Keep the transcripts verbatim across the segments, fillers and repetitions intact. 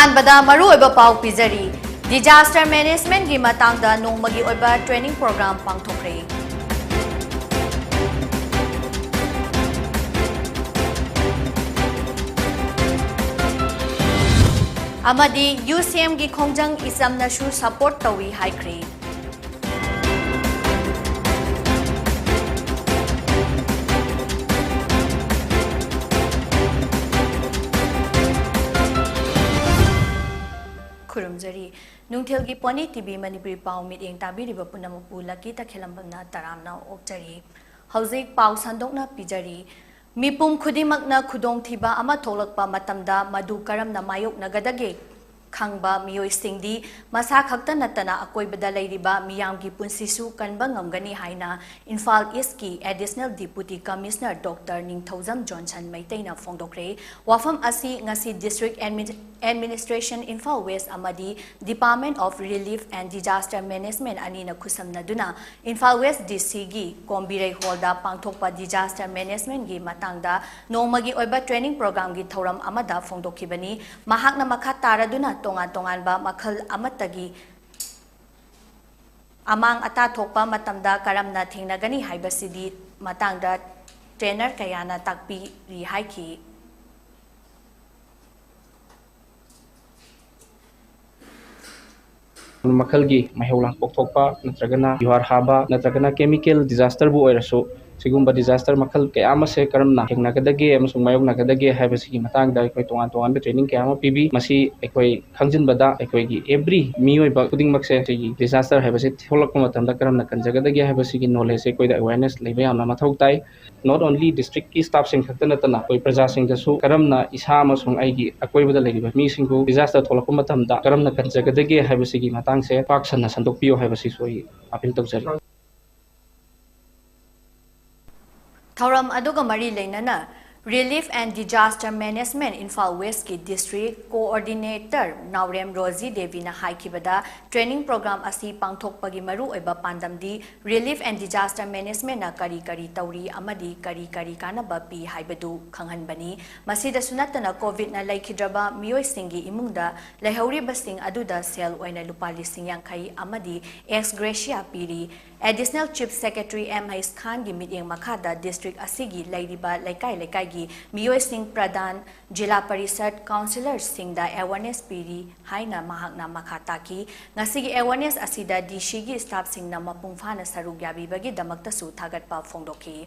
ꯑꯍꯥꯟꯕꯗ ꯃꯔꯨꯑꯣꯏꯕ ꯄꯥꯎ ꯄꯤꯖꯔꯤ꯫ Disaster Managementꯒꯤ ꯃꯇꯥꯡꯗ ꯅꯣꯡꯃꯒꯤ ꯑꯣꯏꯕ training program ꯄꯥꯡꯊꯣꯛꯈ꯭ꯔꯦ꯫ ꯑꯃꯗꯤ UCMꯒꯤ ꯈꯣꯡꯖꯪ ꯏꯆꯝꯅꯁꯨ support ꯇꯧꯏ ꯍꯥꯏꯈ꯭ꯔꯦ꯫ ꯈꯨꯔꯨꯝꯖꯔꯤ꯫ ꯅꯨꯡꯊꯤꯜꯒꯤ Pony TV ꯃꯅꯤꯄꯨꯔꯤ ꯄꯥꯎ ꯃꯤꯠꯌꯦꯡ ꯇꯥꯕꯤꯔꯤꯕ ꯄꯨꯝꯅꯃꯛꯄꯨ ꯂꯛꯀꯤ ꯇꯈꯦꯂꯝꯕꯝꯅ ꯇꯔꯥꯝꯅ ꯑꯣꯛꯆꯔꯤ꯫ ꯍꯧꯖꯤꯛ ꯄꯥꯎ ꯁꯟꯗꯣꯛꯅ ꯄꯤꯖꯔꯤ꯫ ꯃꯤꯄꯨꯝ ꯈꯨꯗꯤꯡꯃꯛꯅ ꯈꯨꯗꯣꯡꯊꯤꯕ ꯑꯃ ꯊꯣꯛꯂꯛꯄ ꯃꯇꯝꯗ ꯃꯗꯨ ꯀꯔꯝꯅ ꯃꯥꯌꯣꯛꯅꯒꯗꯒꯦ ꯈꯪꯕ ꯃꯤꯑꯣꯏꯁꯤꯡꯗꯤ ꯃꯁꯥ ꯈꯛꯇ ꯅꯠꯇꯅ ꯑꯀꯣꯏꯕꯗ ꯂꯩꯔꯤꯕ ꯃꯤꯌꯥꯝꯒꯤ ꯄꯨꯟꯁꯤꯁꯨ ꯀꯟꯕ ꯉꯝꯒꯅꯤ ꯍꯥꯏꯅ ꯏꯝꯐꯥꯜ ꯏꯁꯀꯤ Additional Deputy Commissioner Doctor ꯅꯤꯡꯊꯧꯖꯝ ꯖꯣꯟꯁꯟ ꯃꯩꯇꯩꯅ ꯐꯣꯡꯗꯣꯛꯈ꯭ꯔꯦ꯫ ꯋꯥꯐꯝ ꯑꯁꯤ ꯉꯁꯤ District Admin-, Administration Imphal West ꯑꯃꯗꯤ Department of Relief and Disaster Management ꯑꯅꯤꯅ ꯈꯨꯠꯁꯝꯅꯗꯨꯅ ꯏꯝꯐꯥꯜ West DCꯒꯤ ꯀꯣꯝꯕꯤꯔꯩ ꯍꯣꯜꯗ ꯄꯥꯡꯊꯣꯛꯄ Disaster Managementꯒꯤ ꯃꯇꯥꯡꯗ ꯅꯣꯡꯃꯒꯤ ꯑꯣꯏꯕ training programꯒꯤ ꯊꯧꯔꯝ ꯑꯃꯗ ꯐꯣꯡꯗꯣꯛꯈꯤꯕꯅꯤ꯫ ꯃꯍꯥꯛꯅ ꯃꯈꯥ ꯇꯥꯔꯗꯨꯅ ꯇꯣꯉꯥꯟ ꯇꯣꯉꯥꯟꯕ ꯃꯈꯜ ꯑꯃꯠꯇꯒꯤ ꯑꯃꯥꯡ ꯑꯇꯥ ꯊꯣꯛꯄ ꯃꯇꯝꯗ ꯀꯔꯝꯅ ꯊꯦꯡꯅꯒꯅꯤ ꯍꯥꯏꯕꯁꯤꯒꯤ ꯃꯇꯥꯡꯗ trainer ꯀꯌꯥꯅ ꯇꯥꯛꯄꯤꯔꯤ ꯍꯥꯏꯈꯤ꯫ ꯃꯈꯜꯒꯤ ꯃꯩꯍꯧ ꯂꯥꯡꯄꯣꯛ ꯊꯣꯛꯄ, ꯅꯠꯇ꯭ꯔꯒꯅ ꯌꯨꯍꯥꯔ ꯍꯥꯕ, ꯅꯠꯇ꯭ꯔꯒꯅ chemical disasterꯕꯨ ꯑꯣꯏꯔꯁꯨ, ꯁꯤꯒꯨꯝꯕ disaster ꯃꯈꯜ ꯀꯌꯥ ꯑꯃꯁꯦ ꯀꯔꯝꯅ ꯊꯦꯡꯅꯒꯗꯒꯦ ꯑꯃꯁꯨꯡ ꯃꯥꯌꯣꯛꯅꯒꯗꯒꯦ ꯍꯥꯏꯕꯁꯤꯒꯤ ꯃꯇꯥꯡꯗ ꯑꯩꯈꯣꯏ ꯇꯣꯉꯥꯟ ꯇꯣꯉꯥꯟꯕ training ꯀꯌꯥ ꯑꯃ ꯄꯤꯕꯤ꯫ ꯃꯁꯤ ꯑꯩꯈꯣꯏ ꯈꯪꯖꯤꯟꯕꯗ ꯑꯩꯈꯣꯏꯒꯤ every ꯃꯤꯑꯣꯏꯕ ꯈꯨꯗꯤꯡꯃꯛꯁꯦ ꯁꯤꯒꯤ disaster ꯍꯥꯏꯕꯁꯤ ꯊꯣꯛꯂꯛꯄ ꯃꯇꯝꯗ ꯀꯔꯝꯅ ꯀꯟꯖꯒꯗꯒꯦ ꯍꯥꯏꯕꯁꯤꯒꯤ knowledgeꯁꯦ ꯑꯩꯈꯣꯏꯗ awareness ꯂꯩꯕ ꯌꯥꯝꯅ ꯃꯊꯧ ꯇꯥꯏ꯫ Not only districtꯀꯤ staffꯁꯤꯡ ꯈꯛꯇ ꯅꯠꯇꯅ ꯑꯩꯈꯣꯏ ꯄ꯭ꯔꯖꯥꯁꯤꯡꯗꯁꯨ ꯀꯔꯝꯅ ꯏꯁꯥ ꯑꯃꯁꯨꯡ ꯑꯩꯒꯤ ꯑꯀꯣꯏꯕꯗ ꯂꯩꯔꯤꯕ ꯃꯤꯁꯤꯡꯕꯨ disaster ꯊꯣꯛꯂꯛꯄ ꯃꯇꯝꯗ ꯀꯔꯝꯅ ꯀꯟꯖꯒꯗꯒꯦ ꯍꯥꯏꯕꯁꯤꯒꯤ ꯃꯇꯥꯡꯁꯦ ꯄꯥꯛ ꯁꯟꯅ ꯁꯟꯗꯣꯛꯄꯤꯌꯨ ꯍꯥꯏꯕꯁꯤꯁꯨ ꯑꯩ appeal ꯇꯧꯖꯔꯤ꯫ ꯊꯧꯔꯝ ꯑꯗꯨꯒ ꯃꯔꯤ ꯂꯩꯅꯅ Relief and Disaster Management Imphal Westꯀꯤ District Coordinator ꯅꯥꯎꯔꯦꯝ ꯔꯣꯖꯤ ꯗꯦꯕꯤꯅ ꯍꯥꯏꯈꯤꯕꯗ, training program ꯑꯁꯤ ꯄꯥꯡꯊꯣꯛꯄꯒꯤ ꯃꯔꯨꯑꯣꯏꯕ ꯄꯥꯟꯗꯝꯗꯤ Relief and Disaster Managementꯅ ꯀꯔꯤ ꯀꯔꯤ ꯇꯧꯔꯤ ꯑꯃꯗꯤ ꯀꯔꯤ ꯀꯔꯤ ꯀꯥꯟꯅꯕ ꯄꯤ ꯍꯥꯏꯕꯗꯨ ꯈꯪꯍꯟꯕꯅꯤ꯫ ꯃꯁꯤꯗꯁꯨ ꯅꯠꯇꯅ, COVIDꯅ ꯂꯩꯈꯤꯗ꯭ꯔꯕ ꯃꯤꯑꯣꯏꯁꯤꯡꯒꯤ ꯏꯃꯨꯡꯗ ꯂꯩꯍꯧꯔꯤꯕꯁꯤꯡ ꯑꯗꯨꯗ ꯁꯦꯜ ꯑꯣꯏꯅ ꯂꯨꯄꯥ ꯂꯤꯁꯤꯡ ꯌꯥꯡꯈꯩ ꯑꯃꯗꯤ ex gratia ꯄꯤꯔꯤ꯫ Additional Chief Secretary ꯑꯦꯝ ꯍꯩꯁ ꯈꯥꯟꯒꯤ ꯃꯤꯠꯌꯦꯡ ꯃꯈꯥꯗ district ꯑꯁꯤꯒꯤ ꯂꯩꯔꯤꯕ ꯂꯩꯀꯥꯏ ꯂꯩꯀꯥꯏꯒꯤ ꯃꯤꯑꯣꯏꯁꯤꯡ, ꯄ꯭ꯔꯙꯥꯟ, ꯖꯤꯂꯥ ꯄꯔꯤꯁꯠ, councillorꯁꯤꯡꯗ awareness ꯄꯤꯔꯤ ꯍꯥꯏꯅ ꯃꯍꯥꯛꯅ ꯃꯈꯥ ꯇꯥꯈꯤ꯫ ꯉꯁꯤꯒꯤ awareness ꯑꯁꯤꯗ DCꯒꯤ staffꯁꯤꯡꯅ ꯃꯄꯨꯡ ꯐꯥꯅ ꯁꯔꯨꯛ ꯌꯥꯕꯤꯕꯒꯤꯗꯃꯛꯇꯁꯨ ꯊꯥꯒꯠꯄ ꯐꯣꯡꯗꯣꯛꯈꯤ꯫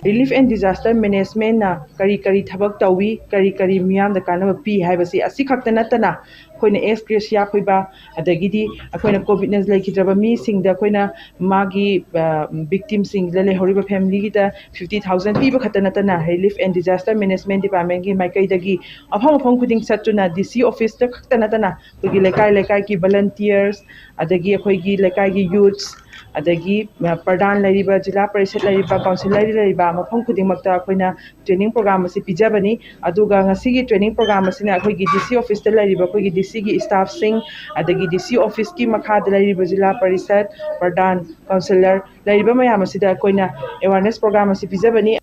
Relief and Disaster Managementꯅ ꯀꯔꯤ ꯀꯔꯤ ꯊꯕꯛ ꯇꯧꯏ, ꯀꯔꯤ ꯀꯔꯤ ꯃꯤꯌꯥꯝꯗ ꯀꯥꯟꯅꯕ ꯄꯤ ꯍꯥꯏꯕꯁꯤ ꯑꯁꯤꯈꯛꯇ ꯅꯠꯇꯅ, ꯑꯩꯈꯣꯏꯅ ex gratia ꯄꯤꯕ, ꯑꯗꯒꯤꯗꯤ ꯑꯩꯈꯣꯏꯅ COVIDꯅ ꯂꯩꯈꯤꯗ꯭ꯔꯕ ꯃꯤꯁꯤꯡꯗ ꯑꯩꯈꯣꯏꯅ ꯃꯥꯒꯤ, ꯑ, victimꯁꯤꯡꯗ ꯂꯩꯍꯧꯔꯤꯕ familyꯒꯤꯗ fifty thousand ꯄꯤꯕ ꯈꯛꯇ ꯅꯠꯇꯅ, Relief and Disaster Management Departmentꯀꯤ ꯃꯥꯏꯀꯩꯗꯒꯤ ꯃꯐꯝ ꯃꯐꯝ ꯈꯨꯗꯤꯡ ꯆꯠꯇꯨꯅ DC officeꯇ ꯈꯛꯇ ꯅꯠꯇꯅ ꯑꯩꯈꯣꯏꯒꯤ ꯂꯩꯀꯥꯏ ꯂꯩꯀꯥꯏꯒꯤ volunteers, ꯑꯗꯒꯤ ꯑꯩꯈꯣꯏꯒꯤ ꯂꯩꯀꯥꯏꯒꯤ youths, ꯑꯗꯒꯤ, ꯑ, ꯄ꯭ꯔꯙꯥꯟ ꯂꯩꯔꯤꯕ, ꯖꯤꯂꯥ ꯄꯔꯤꯁꯠ ꯂꯩꯔꯤꯕ, councillor ꯂꯩꯔꯤꯕ ꯃꯐꯝ ꯈꯨꯗꯤꯡꯃꯛꯇ ꯑꯩꯈꯣꯏꯅ training program ꯑꯁꯤ ꯄꯤꯖꯕꯅꯤ꯫ ꯑꯗꯨꯒ ꯉꯁꯤꯒꯤ training program ꯑꯁꯤꯅ ꯑꯩꯈꯣꯏꯒꯤ DC officeꯇ ꯂꯩꯔꯤꯕ ꯑꯩꯈꯣꯏꯒꯤ DCꯒꯤ staffꯁꯤꯡ, ꯑꯗꯒꯤ DC officeꯀꯤ ꯃꯈꯥꯗ ꯂꯩꯔꯤꯕ ꯖꯤꯂꯥ ꯄꯔꯤꯁꯠ, ꯄ꯭ꯔꯙꯥꯟ, councillor ꯂꯩꯔꯤꯕ ꯃꯌꯥꯝ ꯑꯁꯤꯗ ꯑꯩꯈꯣꯏꯅ awareness program ꯑꯁꯤ ꯄꯤꯖꯕꯅꯤ꯫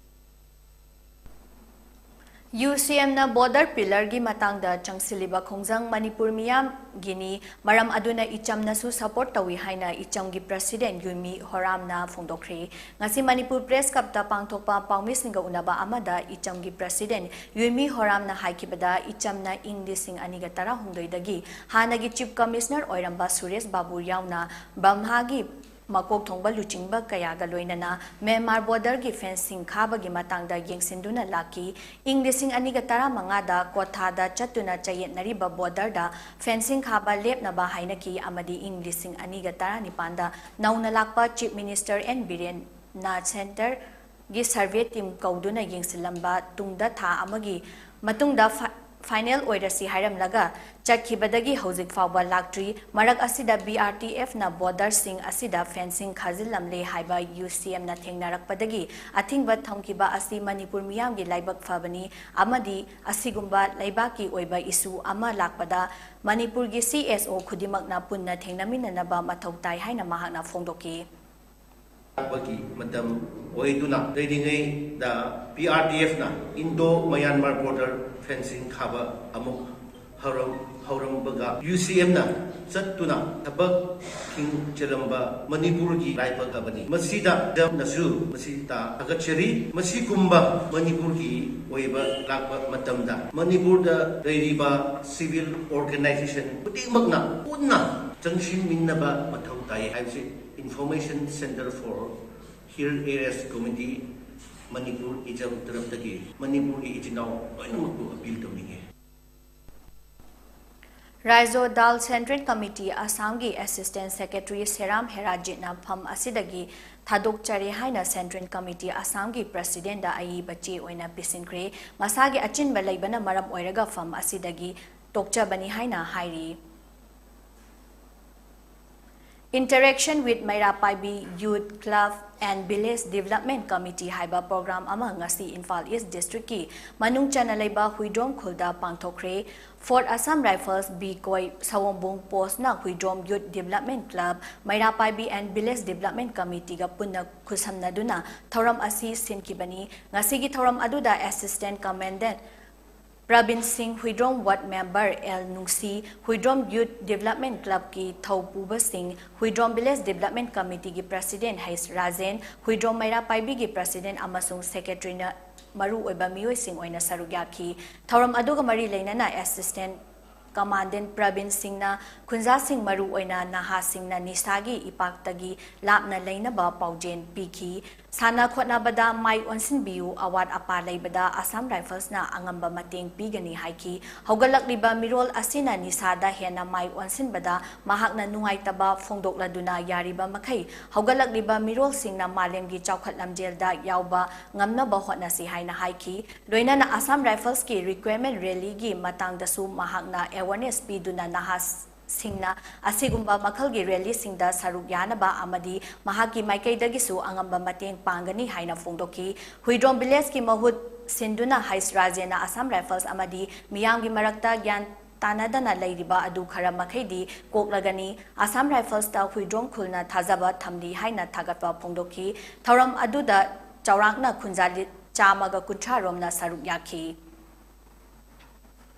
UCMꯅ border pillarꯒꯤ ꯃꯇꯥꯡꯗ ꯆꯪꯁꯤꯜꯂꯤꯕ ꯈꯣꯡꯖꯪ ꯃꯅꯤꯄꯨꯔ ꯃꯤꯌꯥꯝꯒꯤꯅꯤ, ꯃꯔꯝ ꯑꯗꯨꯅ ꯏꯆꯝꯅꯁꯨ support ꯇꯧꯏ ꯍꯥꯏꯅ ꯏꯆꯝꯒꯤ president ꯌꯨꯏꯃꯤ ꯍꯣꯔꯥꯝꯅ ꯐꯣꯡꯗꯣꯛꯈ꯭ꯔꯦ꯫ ꯉꯁꯤ ꯃꯅꯤꯄꯨꯔ Press Clubꯇ ꯄꯥꯡꯊꯣꯛꯄ ꯄꯥꯎꯃꯤꯁꯤꯡꯒ ꯎꯅꯕ ꯑꯃꯗ ꯏꯆꯝꯒꯤ president ꯌꯨꯏꯃꯤ ꯍꯣꯔꯥꯝꯅ ꯍꯥꯏꯈꯤꯕꯗ, ꯏꯆꯝꯅ ꯏꯪ ꯂꯤꯁꯤꯡ ꯑꯅꯤꯒ ꯇꯔꯥꯍꯨꯝꯗꯣꯏꯗꯒꯤ ꯍꯥꯟꯅꯒꯤ Chief Commissioner ꯑꯣꯏꯔꯝꯕ ꯁꯨꯔꯦꯁ ꯕꯥꯕꯨ ꯌꯥꯎꯅ ꯕ꯭ꯔꯍꯃꯒꯤ ꯃꯀꯣꯛ ꯊꯣꯡꯕ ꯂꯨꯆꯤꯡꯕ ꯀꯌꯥꯒ ꯂꯣꯏꯅꯅ ꯃ꯭ꯌꯥꯟꯃꯥꯔ borderꯒꯤ fencing ꯈꯥꯕꯒꯤ ꯃꯇꯥꯡꯗ ꯌꯦꯡꯁꯤꯟꯗꯨꯅ ꯂꯥꯛꯈꯤ꯫ ꯏꯪ ꯂꯤꯁꯤꯡ ꯑꯅꯤꯒ ꯇꯔꯥꯃꯉꯥꯗ ꯀꯣꯊꯥꯗ ꯆꯠꯇꯨꯅ ꯆꯌꯦꯠꯅꯔꯤꯕ borderꯗ fencing ꯈꯥꯕ ꯂꯦꯞꯅꯕ ꯍꯥꯏꯅꯈꯤ ꯑꯃꯗꯤ ꯏꯪ ꯂꯤꯁꯤꯡ ꯑꯅꯤꯒ ꯇꯔꯥꯅꯤꯄꯥꯟꯗ ꯅꯧꯅ ꯂꯥꯛꯄ Chief Minister ꯑꯦꯟ ꯕꯤꯔꯦꯟꯅ centreꯒꯤ survey team ꯀꯧꯗꯨꯅ ꯌꯦꯡꯁꯤꯜꯂꯝꯕ ꯇꯨꯡꯗ ꯊꯥ ꯑꯃꯒꯤ ꯃꯇꯨꯡꯗ ꯐ-, ꯐꯥꯏꯅꯦꯜ ꯑꯣꯏꯔꯁꯤ ꯍꯥꯏꯔꯝꯂꯒ ꯆꯠꯈꯤꯕꯗꯒꯤ ꯍꯧꯖꯤꯛ ꯐꯥꯎꯕ ꯂꯥꯛꯇ꯭ꯔꯤ꯫ ꯃꯔꯛ ꯑꯁꯤꯗ ꯕꯤ ꯑꯥꯔ ꯇꯤ ꯑꯦꯐꯅ ꯕꯣꯔꯗꯔꯁꯤꯡ ꯑꯁꯤꯗ ꯐꯦꯟꯁꯤꯡ ꯈꯥꯖꯤꯜꯂꯝꯂꯦ ꯍꯥꯏꯕ ꯌꯨ ꯁꯤ ꯑꯦꯝꯅ ꯊꯦꯡꯅꯔꯛꯄꯗꯒꯤ ꯑꯊꯤꯡꯕ ꯊꯝꯈꯤꯕ ꯑꯁꯤ ꯃꯅꯤꯄꯨꯔ ꯃꯤꯌꯥꯝꯒꯤ ꯂꯥꯏꯕꯛ ꯐꯕꯅꯤ ꯑꯃꯗꯤ ꯑꯁꯤꯒꯨꯝꯕ ꯂꯩꯕꯥꯛꯀꯤ ꯑꯣꯏꯕ ꯏꯁꯨ ꯑꯃ ꯂꯥꯛꯄꯗ ꯃꯅꯤꯄꯨꯔꯒꯤ ꯁꯤ ꯑꯦꯁ ꯑꯣ ꯈꯨꯗꯤꯡꯃꯛꯅ ꯄꯨꯟꯅ ꯊꯦꯡꯅꯃꯤꯟꯅꯅꯕ ꯃꯊꯧ ꯇꯥꯏ ꯍꯥꯏꯅ ꯃꯍꯥꯛꯅ ꯐꯣꯡꯗꯣꯛꯈꯤ꯫ ꯂꯥꯛꯄꯒꯤ ꯃꯇꯝ ꯑꯣꯏꯗꯨꯅ ꯂꯩꯔꯤꯉꯩꯗ ꯄꯤ ꯑꯥꯔ ꯇꯤ ꯑꯦꯐꯅ ꯏꯟꯗꯣ ꯃꯌꯥꯟꯃꯥꯔ ꯕꯣꯔꯗꯔ ꯐꯦꯟꯁꯤꯡ ꯈꯥꯕ ꯑꯃꯨꯛ ꯍꯧꯔꯝ ꯍꯧꯔꯝꯕꯒ ꯌꯨ ꯁꯤ ꯑꯦꯝꯅ ꯆꯠꯇꯨꯅ ꯊꯕꯛ ꯊꯤꯡꯖꯤꯜꯂꯝꯕ ꯃꯅꯤꯄꯨꯔꯒꯤ ꯂꯥꯏꯕꯛ ꯐꯕꯅꯤ꯫ ꯃꯁꯤꯗ ꯅꯁꯨ ꯃꯁꯤꯗ ꯊꯥꯒꯠꯆꯔꯤ꯫ ꯃꯁꯤꯒꯨꯝꯕ ꯃꯅꯤꯄꯨꯔꯒꯤ ꯑꯣꯏꯕ ꯂꯥꯛꯄ ꯃꯇꯝꯗ ꯃꯅꯤꯄꯨꯔꯗ ꯂꯩꯔꯤꯕ ꯁꯤꯚꯤꯜ ꯑꯣꯔꯒꯅꯥꯏꯖꯦꯁꯟ ꯈꯨꯗꯤꯡꯃꯛꯅ ꯄꯨꯟꯅ ꯆꯪꯁꯤꯟꯃꯤꯟꯅꯕ ꯃꯊꯧ ꯇꯥꯏ ꯍꯥꯏꯕꯁꯤ Information Centre for Hill Areas Committee Manipur ꯏꯖꯝ ꯇꯔꯞꯇꯒꯤ ꯃꯅꯤꯄꯨꯔꯒꯤ ꯏꯆꯤꯟ ꯏꯅꯥꯎ ꯂꯣꯏꯅꯃꯛꯄꯨ ꯑꯄꯤꯜ ꯇꯧꯅꯤꯡꯉꯤ꯫ ꯔꯥꯏꯖꯣ ꯗꯥꯜ ꯁꯦꯟꯇ꯭ꯔꯦꯜ ꯀꯃꯤꯇꯤ ꯑꯁꯥꯝꯒꯤ ꯑꯦꯁꯤꯁꯇꯦꯟ ꯁꯦꯀ꯭ꯔꯦꯇꯔꯤ ꯁꯦꯔꯥꯝ ꯍꯦꯔꯥꯖꯤꯠꯅ ꯐꯝ ꯑꯁꯤꯗꯒꯤ ꯊꯥꯗꯣꯛꯆꯔꯦ ꯍꯥꯏꯅ ꯁꯦꯟꯇ꯭ꯔꯦꯜ ꯀꯃꯤꯇꯤ ꯑꯁꯥꯝꯒꯤ ꯄ꯭ꯔꯁꯤꯗꯦꯟꯗ ꯑꯏꯕ ꯆꯦ ꯑꯣꯏꯅ ꯄꯤꯁꯤꯟꯈ꯭ꯔꯦ꯫ ꯃꯁꯥꯒꯤ ꯑꯆꯤꯟꯕ ꯂꯩꯕꯅ ꯃꯔꯝ ꯑꯣꯏꯔꯒ ꯐꯝ ꯑꯁꯤꯗꯒꯤ ꯇꯣꯛꯆꯕꯅꯤ ꯍꯥꯏꯅ ꯍꯥꯏꯔꯤ꯫ Interaction with ꯃꯩꯔꯥ ꯄꯥꯏꯕꯤ Youth Club and Village Development Committee ꯍꯥꯏꯕ ꯄ꯭ꯔꯣꯒ꯭ꯔꯥꯝ ꯑꯃ ꯉꯁꯤ ꯏꯝꯐꯥꯜ ꯏꯁ ꯗꯤꯁꯇ꯭ꯔꯤꯛꯀꯤ ꯃꯅꯨꯡ ꯆꯟꯅ ꯂꯩꯕ ꯍꯨꯏꯗ꯭ꯔꯣꯝ ꯈꯨꯜꯗ ꯄꯥꯡꯊꯣꯛꯈ꯭ꯔꯦ꯫ Fourth Assam Rifles ꯕꯤ ꯀꯣꯏ ꯁꯑꯣꯝꯕꯨꯡ ꯄꯣꯁꯅ Huidrom Youth Development Club, ꯃꯩꯔꯥ ꯄꯥꯏꯕꯤ and Village Development Committeeꯒ ꯄꯨꯟꯅ ꯈꯨꯠꯁꯝꯅꯗꯨꯅ ꯊꯧꯔꯝ ꯑꯁꯤ ꯁꯤꯟꯈꯤꯕꯅꯤ꯫ ꯉꯁꯤꯒꯤ ꯊꯧꯔꯝ ꯑꯗꯨꯗ Assistant Commandant ꯄ꯭ꯔꯕꯤꯟ ꯁꯤꯡ, ꯍꯨꯏꯗ꯭ꯔꯣꯝ Ward Member ꯑꯦꯜ ꯅꯨꯡꯁꯤ, Huidrom Youth Development Clubꯀꯤ ꯊꯧꯄꯨꯕꯁꯤꯡ, Huidrom Village Development Committeeꯒꯤ President ꯍꯩꯁ ꯔꯥꯖꯦꯟ, ꯍꯨꯏꯗ꯭ꯔꯣꯝ ꯃꯩꯔꯥ ꯄꯥꯏꯕꯤꯒꯤ President ꯑꯃꯁꯨꯡ Secretaryꯅ ꯃꯔꯨ ꯑꯣꯏꯕ ꯃꯤꯑꯣꯏꯁꯤꯡ ꯑꯣꯏꯅ ꯁꯔꯨꯛ ꯌꯥꯈꯤ꯫ ꯊꯧꯔꯝ ꯑꯗꯨꯒ ꯃꯔꯤ ꯂꯩꯅꯅ Assistant Commandant ꯄ꯭ꯔꯕꯤꯟ ꯁꯤꯡꯅ ꯈꯨꯟꯖꯥꯁꯤꯡ, ꯃꯔꯨꯑꯣꯏꯅ ꯅꯍꯥꯁꯤꯡꯅ ꯅꯤꯁꯥꯒꯤ ꯏꯄꯥꯛꯇꯒꯤ ꯂꯥꯞꯅ ꯂꯩꯅꯕ ꯄꯥꯎꯖꯦꯜ ꯄꯤꯈꯤ꯫ ꯁꯥꯟꯅ ꯈꯣꯠꯅꯕꯗ ꯃꯥꯏ ꯑꯣꯟꯁꯤꯟꯕꯤꯌꯨ, ꯑꯋꯥꯠ ꯑꯄꯥ ꯂꯩꯕꯗ ꯑꯁꯥꯝ ꯔꯥꯏꯐꯜꯁꯅ ꯑꯉꯝꯕ ꯃꯇꯦꯡ ꯄꯤꯒꯅꯤ ꯍꯥꯏꯈꯤ꯫ ꯍꯧꯒꯠꯂꯛꯂꯤꯕ ꯃꯤꯔꯣꯜ ꯑꯁꯤꯅ ꯅꯤꯁꯥꯗ ꯍꯦꯟꯅ ꯃꯥꯏ ꯑꯣꯟꯁꯤꯟꯕꯗ ꯃꯍꯥꯛꯅ ꯅꯨꯡꯉꯥꯏꯇꯕ ꯐꯣꯡꯗꯣꯛꯂꯗꯨꯅ ꯌꯥꯔꯤꯕ ꯃꯈꯩ ꯍꯧꯒꯠꯂꯛꯂꯤꯕ ꯃꯤꯔꯣꯜꯁꯤꯡꯅ ꯃꯥꯂꯦꯝꯒꯤ ꯆꯥꯎꯈꯠ ꯂꯝꯖꯦꯜꯗ ꯌꯥꯎꯕ ꯉꯝꯅꯕ ꯍꯣꯠꯅꯁꯤ ꯍꯥꯏꯅ ꯍꯥꯏꯈꯤ꯫ ꯂꯣꯏꯅꯅ ꯑꯁꯥꯝ ꯔꯥꯏꯐꯜꯁꯀꯤ recruitment rally ꯒꯤ ꯃꯇꯥꯡꯗꯁꯨ ꯃꯍꯥꯛꯅ awareness ꯄꯤꯗꯨꯅ ꯅꯍꯥꯁꯤꯡꯅ ꯑꯁꯤꯒꯨꯝꯕ ꯃꯈꯜꯒꯤ rally ꯁꯤꯡꯗ ꯁꯔꯨꯛ ꯌꯥꯅꯕ ꯑꯃꯗꯤ ꯃꯍꯥꯛꯀꯤ ꯃꯥꯏꯀꯩꯗꯒꯤꯁꯨ ꯑꯉꯝꯕ ꯃꯇꯦꯡ ꯄꯥꯡꯒꯅꯤ ꯍꯥꯏꯅ ꯐꯣꯡꯗꯣꯛꯈꯤ꯫ ꯍꯨꯏꯗ꯭ꯔꯣꯝ village ꯀꯤ ꯃꯍꯨꯠ ꯁꯤꯟꯗꯨꯅ ꯍꯩꯁ ꯔꯥꯖꯦꯅ ꯑꯁꯥꯝ ꯔꯥꯏꯐꯜꯁ ꯑꯃꯗꯤ ꯃꯤꯌꯥꯝꯒꯤ ꯃꯔꯛꯇ ꯒ꯭ꯌꯥꯟ ꯇꯥꯅꯗꯅ ꯂꯩꯔꯤꯕ ꯑꯗꯨ ꯈꯔ ꯃꯈꯩꯗꯤ ꯀꯣꯛꯂꯒꯅꯤ꯫ ꯑꯁꯥꯝ ꯔꯥꯏꯐꯜꯁꯇ ꯍꯨꯏꯗ꯭ꯔꯣꯝ ꯈꯨꯜꯅ ꯊꯥꯖꯕ ꯊꯝꯂꯤ ꯍꯥꯏꯅ ꯊꯥꯒꯠꯄ ꯐꯣꯡꯗꯣꯛꯈꯤ꯫ ꯊꯧꯔꯝ ꯑꯗꯨꯗ ꯆꯥꯎꯔꯥꯛꯅ ꯈꯨꯟꯖꯥ ꯂꯤ-, ꯆꯥꯝꯃꯒ ꯀꯨꯟꯊ꯭ꯔꯥ ꯔꯣꯝꯅ ꯁꯔꯨꯛ ꯌꯥꯈꯤ꯫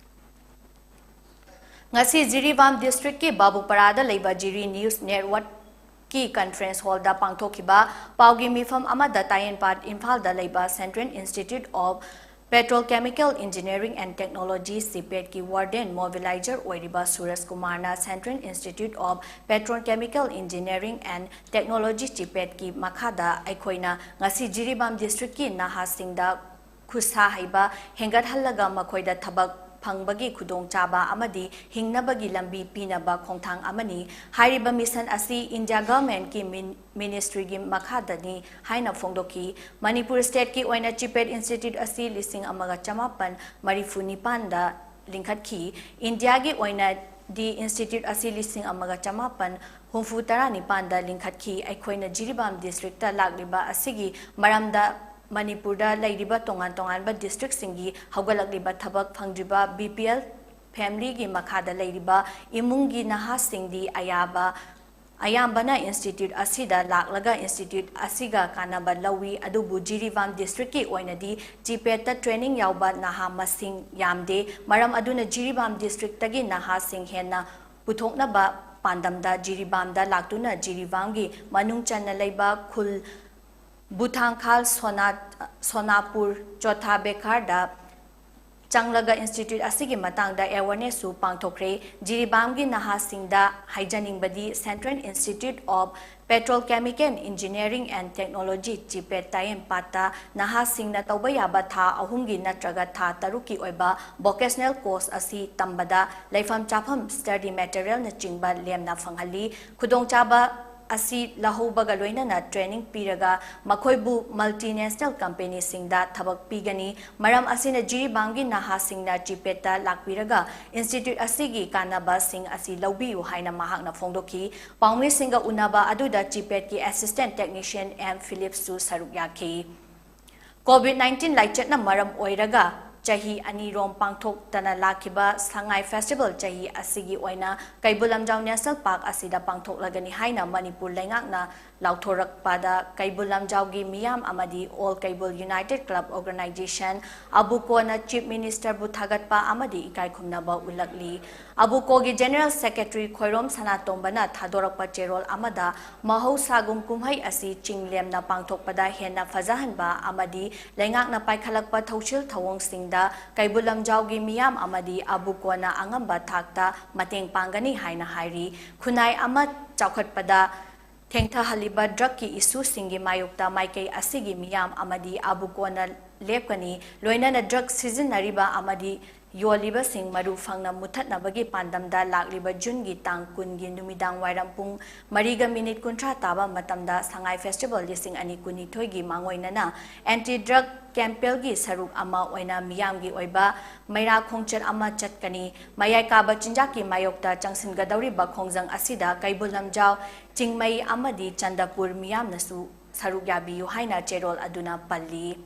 ꯉꯁꯤ ꯖꯤꯔꯤꯕꯥꯝ district ꯀꯤ ꯕꯥꯕꯨꯄꯔꯥꯗ ꯂꯩꯕ ꯖꯤꯔꯤ News Network ꯀꯤ conference hall ꯗ ꯄꯥꯡꯊꯣꯛꯈꯤꯕ ꯄꯥꯎꯒꯤ ꯃꯤꯐꯝ ꯑꯃꯗ ꯇꯥꯏꯌꯦꯟꯄꯥꯠ ꯏꯝꯐꯥꯜꯗ ꯂꯩꯕ Central Institute of Petrochemical Engineering and Technology, CIPET ꯀꯤ warden mobilizer ꯑꯣꯏꯔꯤꯕ ꯁꯨꯔꯖ ꯀꯨꯃꯥꯔꯅ Central Institute of Petrochemical Engineering and Technology, CIPET ꯀꯤ ꯃꯈꯥꯗ ꯑꯩꯈꯣꯏꯅ ꯉꯁꯤ ꯖꯤꯔꯤꯕꯥꯝ district ꯀꯤ ꯅꯍꯥꯁꯤꯡꯗ ꯈꯨꯠꯁꯥ ꯍꯩꯕ ꯍꯦꯟꯒꯠꯍꯜꯂꯒ ꯃꯈꯣꯏꯗ ꯊꯕꯛ ꯐꯪꯕꯒꯤ ꯈꯨꯗꯣꯡꯆꯥꯕ ꯑꯃꯗꯤ ꯍꯤꯡꯅꯕꯒꯤ ꯂꯝꯕꯤ ꯄꯤꯅꯕ ꯈꯣꯡꯊꯥꯡ ꯑꯃꯅꯤ꯫ ꯍꯥꯏꯔꯤꯕ mission ꯑꯁꯤ India government ꯀꯤ ꯃꯤꯟ-, ministry ꯒꯤ ꯃꯈꯥꯗꯅꯤ ꯍꯥꯏꯅ ꯐꯣꯡꯗꯣꯛꯈꯤ꯫ ꯃꯅꯤꯄꯨꯔ state ꯀꯤ ꯑꯣꯏꯅ CIPET Institute ꯑꯁꯤ ꯂꯤꯁꯤꯡ ꯑꯃꯒ ꯆꯃꯥꯄꯟ ꯃꯔꯤꯐꯨ ꯅꯤꯄꯥꯟꯗ ꯂꯤꯡꯈꯠꯈꯤ꯫ ꯏꯟꯗꯤꯌꯥꯒꯤ ꯑꯣꯏꯅꯗꯤ institute ꯑꯁꯤ ꯂꯤꯁꯤꯡ ꯑꯃꯒ ꯆꯃꯥꯄꯟ ꯍꯨꯝꯐꯨ ꯇꯔꯥ ꯅꯤꯄꯥꯟꯗ ꯂꯤꯡꯈꯠꯈꯤ꯫ ꯑꯩꯈꯣꯏꯅ ꯖꯤꯔꯤꯕꯥꯝ district ꯇ ꯂꯥꯛꯂꯤꯕ ꯑꯁꯤꯒꯤ ꯃꯔꯝꯗ ꯃꯅꯤꯄꯨꯔꯗ ꯂꯩꯔꯤꯕ ꯇꯣꯉꯥꯟ ꯇꯣꯉꯥꯟꯕ district ꯁꯤꯡꯒꯤ ꯍꯧꯒꯠꯂꯛꯂꯤꯕ ꯊꯕꯛ ꯐꯪꯗ꯭ꯔꯤꯕ BPL family ꯒꯤ ꯃꯈꯥꯗ ꯂꯩꯔꯤꯕ ꯏꯃꯨꯡꯒꯤ ꯅꯍꯥꯁꯤꯡꯗꯤ ꯑꯌꯥꯕ, ꯑꯌꯥꯝꯕꯅ institute ꯑꯁꯤꯗ ꯂꯥꯛꯂꯒ institute ꯑꯁꯤꯒ ꯀꯥꯟꯅꯕ ꯂꯧꯏ꯫ ꯑꯗꯨꯕꯨ ꯖꯤꯔꯤꯕꯥꯝ district ꯀꯤ ꯑꯣꯏꯅꯗꯤ CIPET ꯇ training ꯌꯥꯎꯕ ꯅꯍꯥ ꯃꯁꯤꯡ ꯌꯥꯝꯗꯦ꯫ ꯃꯔꯝ ꯑꯗꯨꯅ ꯖꯤꯔꯤꯕꯥꯝ district ꯇꯒꯤ ꯅꯍꯥꯁꯤꯡ ꯍꯦꯟꯅ ꯄꯨꯊꯣꯛꯅꯕ ꯄꯥꯟꯗꯝꯗ ꯖꯤꯔꯤꯕꯥꯝꯗ ꯂꯥꯛꯇꯨꯅ ꯖꯤꯔꯤꯕꯥꯝꯒꯤ ꯃꯅꯨꯡ ꯆꯟꯅ ꯂꯩꯕ ꯈꯨꯜ ꯕꯨꯊꯥꯡꯈꯥꯜ, ꯁꯣꯅꯥ-, ꯁꯣꯅꯥꯄꯨꯔ, ꯆꯣꯊꯥ ꯕꯦꯈꯥꯔꯗ ꯆꯪꯂꯒ ꯏꯟꯁꯇꯤꯇ꯭ꯌꯨꯠ ꯑꯁꯤꯒꯤ ꯃꯇꯥꯡꯗ ꯑꯦꯋꯥꯔꯅꯦꯁꯁꯨ ꯄꯥꯡꯊꯣꯛꯈ꯭ꯔꯦ꯫ ꯖꯤꯔꯤꯕꯥꯝꯒꯤ ꯅꯍꯥꯁꯤꯡꯗ ꯍꯥꯏꯖꯅꯤꯡꯕꯗꯤ, Central Institute of Petrochemical Engineering and Technology, ꯆꯤꯄꯦꯠ ꯇꯥꯏꯌꯦꯟꯄꯥꯠꯇ ꯅꯍꯥꯁꯤꯡꯅ ꯇꯧꯕ ꯌꯥꯕ ꯊꯥ ꯑꯍꯨꯝꯒꯤ ꯅꯠꯇ꯭ꯔꯒ ꯊꯥ ꯇꯔꯨꯛꯀꯤ ꯑꯣꯏꯕ vocational course ꯑꯁꯤ ꯇꯝꯕꯗ ꯂꯩꯐꯝ ꯆꯥꯐꯝ, study materialꯅꯆꯤꯡꯕ ꯂꯦꯝꯅ ꯐꯪꯍꯜꯂꯤ꯫ ꯈꯨꯗꯣꯡꯆꯥꯕ ꯑꯁꯤ ꯂꯧꯍꯧꯕꯒ ꯂꯣꯏꯅꯅ training ꯄꯤꯔꯒ ꯃꯈꯣꯏꯕꯨ multinational companyꯁꯤꯡꯗ ꯊꯕꯛ ꯄꯤꯒꯅꯤ꯫ ꯃꯔꯝ ꯑꯁꯤꯅ ꯖꯤꯔꯤꯕꯥꯝꯒꯤ ꯅꯍꯥꯁꯤꯡꯅ ꯆꯤꯄꯦꯠꯇ ꯂꯥꯛꯄꯤꯔꯒ ꯏꯟꯁꯇꯤꯇ꯭ꯌꯨꯠ ꯑꯁꯤꯒꯤ ꯀꯥꯟꯅꯕꯁꯤꯡ ꯑꯁꯤ ꯂꯧꯕꯤꯌꯨ ꯍꯥꯏꯅ ꯃꯍꯥꯛꯅ ꯐꯣꯡꯗꯣꯛꯈꯤ꯫ ꯄꯥꯎꯃꯤꯁꯤꯡꯒ ꯎꯅꯕ ꯑꯗꯨꯗ ꯆꯤꯄꯦꯠꯀꯤ assistant technician ꯑꯦꯝ ꯐꯤꯂꯤꯞꯁꯨ ꯁꯔꯨꯛ ꯌꯥꯈꯤ꯫ COVID nineteen ꯂꯥꯏꯆꯠꯅ ꯃꯔꯝ ꯑꯣꯏꯔꯒ ꯆꯍꯤ ꯑꯅꯤꯔꯣꯝ ꯄꯥꯡꯊꯣꯛꯇꯅ ꯂꯥꯛꯈꯤꯕ ꯁꯉꯥꯏ festival ꯆꯍꯤ ꯑꯁꯤꯒꯤ ꯑꯣꯏꯅ ꯀꯩꯕꯨꯜ ꯂꯝꯖꯥꯎ National Park ꯑꯁꯤꯗ ꯄꯥꯡꯊꯣꯛꯂꯒꯅꯤ ꯍꯥꯏꯅ ꯃꯅꯤꯄꯨꯔ ꯂꯩꯉꯥꯛꯅ ꯂꯥꯎꯊꯣꯔꯛꯄꯗ ꯀꯩꯕꯨꯜ ꯂꯝꯖꯥꯎꯒꯤ ꯃꯤꯌꯥꯝ ꯑꯃꯗꯤ All Kaibul United Club Organization, ꯑꯕꯨꯀꯣꯅ Chief Ministerꯕꯨ ꯊꯥꯒꯠꯄ ꯑꯃꯗꯤ ꯏꯀꯥꯏ ꯈꯨꯝꯅꯕ ꯎꯠꯂꯛꯂꯤ꯫ ꯑꯕꯨꯀꯣꯒꯤ General Secretary ꯈꯣꯏꯔꯣꯝ ꯁꯅꯥꯇꯣꯝꯕꯅ ꯊꯥꯗꯣꯔꯛꯄ ꯆꯦꯔꯣꯜ ꯑꯃꯗ, ꯃꯍꯧꯁꯥꯒꯨꯝ ꯀꯨꯝꯍꯩ ꯑꯁꯤ ꯆꯤꯡ ꯂꯦꯝꯅ ꯄꯥꯡꯊꯣꯛꯄꯗ ꯍꯦꯟꯅ ꯐꯖꯍꯟꯕ ꯑꯃꯗꯤ ꯂꯩꯉꯥꯛꯅ ꯄꯥꯏꯈꯠꯂꯛꯄ ꯊꯧꯁꯤꯜ ꯊꯧꯑꯣꯡꯁꯤꯡꯗ ꯀꯩꯕꯨꯜ ꯂꯝꯖꯥꯎꯒꯤ ꯃꯤꯌꯥꯝ ꯑꯃꯗꯤ ꯑꯕꯨꯀꯣꯅ ꯑꯉꯝꯕ ꯊꯥꯛꯇ ꯃꯇꯦꯡ ꯄꯥꯡꯒꯅꯤ ꯍꯥꯏꯅ ꯍꯥꯏꯔꯤ꯫ ꯈꯨꯟꯅꯥꯏ ꯑꯃ ꯆꯥꯎꯈꯠꯄꯗ ꯊꯦꯡꯊꯍꯜꯂꯤꯕ drugꯀꯤ issueꯁꯤꯡꯒꯤ ꯃꯥꯌꯣꯛꯇ ꯃꯥꯏꯀꯩ ꯑꯁꯤꯒꯤ ꯃꯤꯌꯥꯝ ꯑꯃꯗꯤ ꯑꯕꯨꯀꯣꯅ ꯂꯦꯞꯀꯅꯤ, ꯂꯣꯏꯅꯅ drug ꯁꯤꯖꯤꯟꯅꯔꯤꯕ ꯑꯃꯗꯤ ꯌꯣꯜꯂꯤꯕꯁꯤꯡ ꯃꯔꯨ ꯐꯪꯅ ꯃꯨꯠꯊꯠꯅꯕꯒꯤ ꯄꯥꯟꯗꯝꯗ ꯂꯥꯛꯂꯤꯕ ꯖꯨꯟꯒꯤ ꯇꯥꯡ ꯀꯨꯟꯒꯤ ꯅꯨꯃꯤꯗꯥꯡ ꯋꯥꯏꯔꯝ ꯄꯨꯡ ꯃꯔꯤꯒ ꯃꯤꯅꯤꯠ ꯀꯨꯟꯊ꯭ꯔꯥ ꯇꯥꯕ ꯃꯇꯝꯗ ꯁꯉꯥꯏ festival ꯂꯤꯁꯤꯡ ꯑꯅꯤ ꯀꯨꯟꯅꯤꯊꯣꯏꯒꯤ ꯃꯥꯡꯑꯣꯏꯅꯅ anti drug campaignꯒꯤ ꯁꯔꯨꯛ ꯑꯃ ꯑꯣꯏꯅ ꯃꯤꯌꯥꯝꯒꯤ ꯑꯣꯏꯕ ꯃꯩꯔꯥ ꯈꯣꯡꯆꯠ ꯑꯃ ꯆꯠꯀꯅꯤ꯫ ꯃꯌꯥꯏ ꯀꯥꯕ ꯆꯤꯟꯖꯥꯛꯀꯤ ꯃꯥꯌꯣꯛꯇ ꯆꯪꯁꯤꯟꯒꯗꯧꯔꯤꯕ ꯈꯣꯡꯖꯪ ꯑꯁꯤꯗ ꯀꯩꯕꯨꯜ ꯂꯝꯖꯥꯎ, ꯆꯤꯡꯃꯩ ꯑꯃꯗꯤ ꯆꯟꯗꯄꯨꯔ ꯃꯤꯌꯥꯝꯅꯁꯨ ꯁꯔꯨꯛ ꯌꯥꯕꯤꯌꯨ ꯍꯥꯏꯅ ꯆꯦꯔꯣꯜ ꯑꯗꯨꯅ ꯄꯜꯂꯤ꯫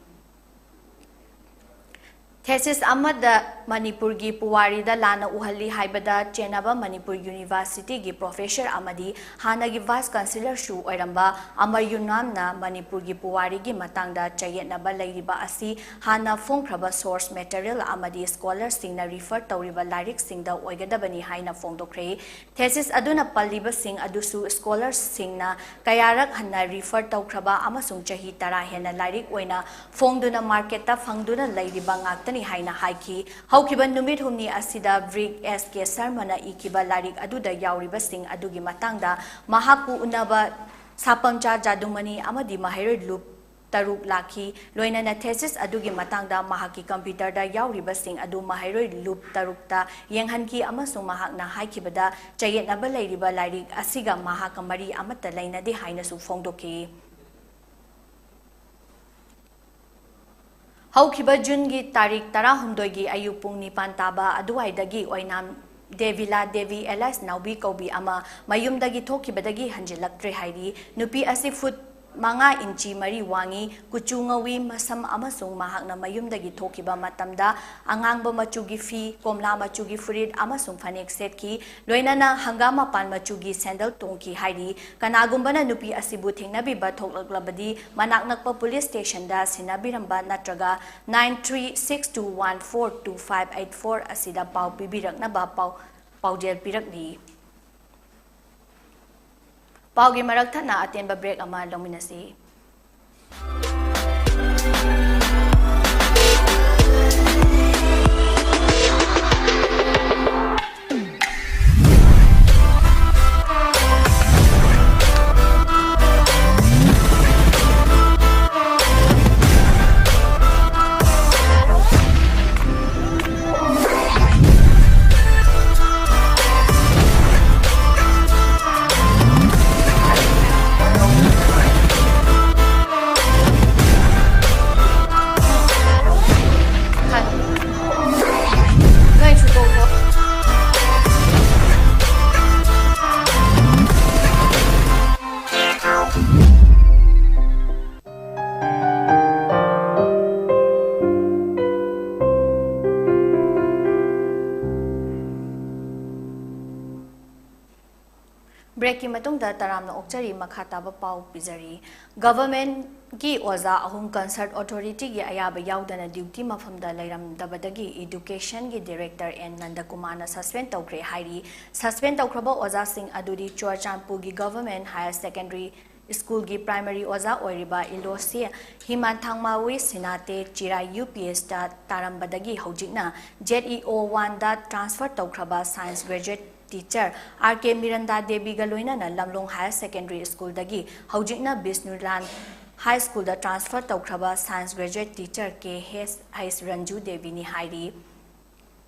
Thesis ꯑꯃꯗ ꯃꯅꯤꯄꯨꯔꯒꯤ ꯄꯨꯋꯥꯔꯤꯗ ꯂꯥꯟꯅ ꯎꯍꯜꯂꯤ ꯍꯥꯏꯕꯗ ꯆꯦꯟꯅꯕ ꯃꯅꯤꯄꯨꯔ Universityꯒꯤ professor ꯑꯃꯗꯤ ꯍꯥꯟꯅꯒꯤ Vice Chancellorꯁꯨ ꯑꯣꯏꯔꯝꯕ ꯑꯃꯔ ꯌꯨꯅꯥꯝꯅ ꯃꯅꯤꯄꯨꯔꯒꯤ ꯄꯨꯋꯥꯔꯤꯒꯤ ꯃꯇꯥꯡꯗ ꯆꯌꯦꯠꯅꯕ ꯂꯩꯔꯤꯕ ꯑꯁꯤ ꯍꯥꯟꯅ ꯐꯣꯡꯈ꯭ꯔꯕ source material ꯑꯃꯗꯤ scholarꯁꯤꯡꯅ refer ꯇꯧꯔꯤꯕ ꯂꯥꯏꯔꯤꯛꯁꯤꯡꯗ ꯑꯣꯏꯒꯗꯕꯅꯤ ꯍꯥꯏꯅ ꯐꯣꯡꯗꯣꯛꯈ꯭ꯔꯦ꯫ Thesis ꯑꯗꯨꯅ ꯄꯜꯂꯤꯕꯁꯤꯡ ꯑꯗꯨꯁꯨ scholarꯁꯤꯡꯅ ꯀꯌꯥꯔꯛ ꯍꯟꯅ refer ꯇꯧꯈ꯭ꯔꯕ ꯑꯃꯁꯨꯡ ꯆꯍꯤ ꯇꯔꯥ ꯍꯦꯟꯅ ꯂꯥꯏꯔꯤꯛ ꯑꯣꯏꯅ ꯐꯣꯡꯗꯨꯅ marketꯇ ꯐꯪꯗꯨꯅ ꯂꯩꯔꯤꯕ ꯉꯥꯛꯇꯅꯤ꯫ ꯍꯥꯏꯅ ꯍꯥꯏꯈꯤ꯫ ꯍꯧꯈꯤꯕ ꯅꯨꯃꯤꯠ ꯍꯨꯝꯅꯤ ꯑꯁꯤꯗ ꯕ꯭ꯔꯤꯛ ꯑꯦꯁ ꯀꯦ ꯁꯔꯃꯅ ꯏꯈꯤꯕ ꯂꯥꯏꯔꯤꯛ ꯑꯗꯨꯗ ꯌꯥꯎꯔꯤꯕꯁꯤꯡ ꯑꯗꯨꯒꯤ ꯃꯇꯥꯡꯗ ꯃꯍꯥꯛꯄꯨ ꯎꯅꯕ ꯁꯥꯄꯝꯆꯥ ꯖꯥꯗꯨꯃꯅꯤ ꯑꯃꯗꯤ ꯃꯍꯩꯔꯣꯏ ꯂꯨꯞ ꯇꯔꯨꯛ ꯂꯥꯛꯈꯤ꯫ ꯂꯣꯏꯅꯅ ꯊꯦꯁꯤꯁ ꯑꯗꯨꯒꯤ ꯃꯇꯥꯡꯗ ꯃꯍꯥꯛꯀꯤ ꯀꯝꯄ꯭ꯌꯨꯇꯔꯗ ꯌꯥꯎꯔꯤꯕꯁꯤꯡ ꯑꯗꯨ ꯃꯍꯩꯔꯣꯏ ꯂꯨꯞ ꯇꯔꯨꯛꯇ ꯌꯦꯡꯍꯟꯈꯤ ꯑꯃꯁꯨꯡ ꯃꯍꯥꯛꯅ ꯍꯥꯏꯈꯤꯕꯗ ꯆꯌꯦꯠꯅꯕ ꯂꯩꯔꯤꯕ ꯂꯥꯏꯔꯤꯛ ꯑꯁꯤꯒ ꯃꯍꯥꯛꯀ ꯃꯔꯤ ꯑꯃꯠꯇ ꯂꯩꯅꯗꯦ ꯍꯥꯏꯅꯁꯨ ꯐꯣꯡꯗꯣꯛꯈꯤ꯫ ꯍꯧꯈꯤꯕ ꯖꯨꯟꯒꯤ ꯇꯥꯔꯤꯛ ꯇꯔꯥꯍꯨꯝꯗꯣꯏꯒꯤ ꯑꯌꯨꯛ ꯄꯨꯡ ꯅꯤꯄꯥꯟ ꯇꯥꯕ ꯑꯗꯨꯋꯥꯏꯗꯒꯤ ꯑꯣꯏꯅꯥꯝ ꯗꯦꯕꯤꯂꯥ ꯗꯦꯕꯤ alias ꯅꯥꯎꯕꯤ ꯀꯧꯕꯤ ꯑꯃ ꯃꯌꯨꯝꯗꯒꯤ ꯊꯣꯛꯈꯤꯕꯗꯒꯤ ꯍꯟꯖꯤꯜꯂꯛꯇ꯭ꯔꯦ ꯍꯥꯏꯔꯤ꯫ ꯅꯨꯄꯤ ꯑꯁꯤ ꯐꯨꯠ ꯃꯉꯥ ꯏꯟꯆꯤ ꯃꯔꯤ ꯋꯥꯡꯉꯤ, ꯀꯨꯆꯨ ꯉꯧꯏ, ꯃꯁꯝ ꯑꯃꯁꯨꯡ ꯃꯍꯥꯛꯅ ꯃꯌꯨꯝꯗꯒꯤ ꯊꯣꯛꯈꯤꯕ ꯃꯇꯝꯗ ꯑꯉꯥꯡꯕ ꯃꯆꯨꯒꯤ ꯐꯤ, ꯀꯣꯝꯂꯥ ꯃꯆꯨꯒꯤ ꯐꯨꯔꯤꯠ ꯑꯃꯁꯨꯡ ꯐꯅꯦꯛ ꯁꯦꯠꯈꯤ꯫ ꯂꯣꯏꯅꯅ ꯍꯪꯒꯥꯝ ꯃꯄꯥꯟ ꯃꯆꯨꯒꯤ ꯁꯦꯟꯗꯜ ꯇꯣꯡꯈꯤ ꯍꯥꯏꯔꯤ꯫ ꯀꯅꯥꯒꯨꯝꯕꯅ ꯅꯨꯄꯤ ꯑꯁꯤꯕꯨ ꯊꯦꯡꯅꯕꯤꯕ ꯊꯣꯛꯂꯛꯂꯕꯗꯤ ꯃꯅꯥꯛ ꯅꯛꯄ ꯄꯨꯂꯤꯁ ꯁ꯭ꯇꯦꯁꯟꯗ ꯁꯤꯟꯅꯕꯤꯔꯝꯕ ꯅꯠꯇ꯭ꯔꯒ nine three six two one four two five eight four ꯑꯁꯤꯗ ꯄꯥꯎ ꯄꯤꯕꯤꯔꯛꯅꯕ ꯄꯥꯎ, ꯄꯥꯎꯖꯦꯜ ꯄꯤꯔꯛꯂꯤ꯫ ꯄꯥꯎꯒꯤ ꯃꯔꯛ ꯊꯠꯅ ꯑꯇꯦꯟꯕ ꯕ꯭ꯔꯦꯛ ꯑꯃ ꯂꯧꯃꯤꯟꯅꯁꯤ꯫ ꯕ꯭ꯔꯦꯛꯀꯤ ꯃꯇꯨꯡꯗ ꯇꯔꯥꯝꯅ ꯑꯣꯛꯆꯔꯤ, ꯃꯈꯥ ꯇꯥꯕ ꯄꯥꯎ ꯄꯤꯖꯔꯤ꯫ ꯒꯚꯔꯟꯃꯦꯟꯠꯀꯤ ꯑꯣꯖꯥ ꯑꯍꯨꯝ ꯀꯟꯁꯔꯠ ꯑꯣꯊꯣꯔꯤꯇꯤꯒꯤ ꯑꯌꯥꯕ ꯌꯥꯎꯗꯅ ꯗ꯭ꯌꯨꯇꯤ ꯃꯐꯝꯗ ꯂꯩꯔꯝꯗꯕꯗꯒꯤ ꯏꯗꯨꯀꯦꯁꯟꯒꯤ ꯗꯤꯔꯦꯛꯇꯔ ꯑꯦꯟ ꯅꯟꯗꯀꯨꯃꯥꯔꯅ ꯁꯁꯄꯦꯟ ꯇꯧꯈ꯭ꯔꯦ ꯍꯥꯏꯔꯤ꯫ ꯁꯁꯄꯦꯟ ꯇꯧꯈ꯭ꯔꯕ ꯑꯣꯖꯥꯁꯤꯡ ꯑꯗꯨꯗꯤ ꯆꯨꯔꯆꯥꯟꯄꯨꯔꯒꯤ ꯒꯚꯔꯟꯃꯦꯟꯠ ꯍꯥꯌꯔ ꯁꯦꯀꯦꯟꯗꯔꯤ ꯁ꯭ꯀꯨꯜꯒꯤ ꯄ꯭ꯔꯥꯏꯃꯔꯤ ꯑꯣꯖꯥ ꯑꯣꯏꯔꯤꯕ ꯏꯂꯣꯁꯤ ꯍꯤꯃꯥꯟꯊꯥꯡꯃꯥꯋꯤ ꯁꯤꯅꯥꯇꯦ ꯆꯤꯔꯥꯏ ꯌꯨ ꯄꯤ ꯑꯦꯁꯇ ꯇꯥꯔꯝꯕꯗꯒꯤ ꯍꯧꯖꯤꯛꯅ ꯖꯦꯠ ꯏ ꯑꯣ ꯋꯥꯟꯗ ꯇ꯭ꯔꯥꯟꯁꯐꯔ ꯇꯧꯈ꯭ꯔꯕ ꯁꯥꯏꯟꯁ ꯒ꯭ꯔꯦꯖꯨꯑꯦꯠ ꯇꯤꯆꯔ ꯑꯥꯔ ꯀꯦ ꯃꯤꯔꯟꯗꯥ ꯗꯦꯕꯤꯒ ꯂꯣꯏꯅꯅ ꯂꯝꯂꯣꯡ ꯍꯥꯌꯔ ꯁꯦꯀꯦꯟꯗꯔꯤ ꯁ꯭ꯀꯨꯜꯗꯒꯤ ꯍꯧꯖꯤꯛꯅ ꯕꯤꯁꯅꯨꯂꯥꯜ ꯍꯥꯏ ꯁ꯭ꯀꯨꯜꯗ ꯇ꯭ꯔꯥꯟꯁꯐꯔ ꯇꯧꯈ꯭ꯔꯕ ꯁꯥꯏꯟꯁ ꯒ꯭ꯔꯦꯖꯨꯑꯦꯠ ꯇꯤꯆꯔ ꯀꯦ ꯍꯩꯁ ꯔꯟꯖꯨ ꯗꯦꯕꯤꯅꯤ ꯍꯥꯏꯔꯤ꯫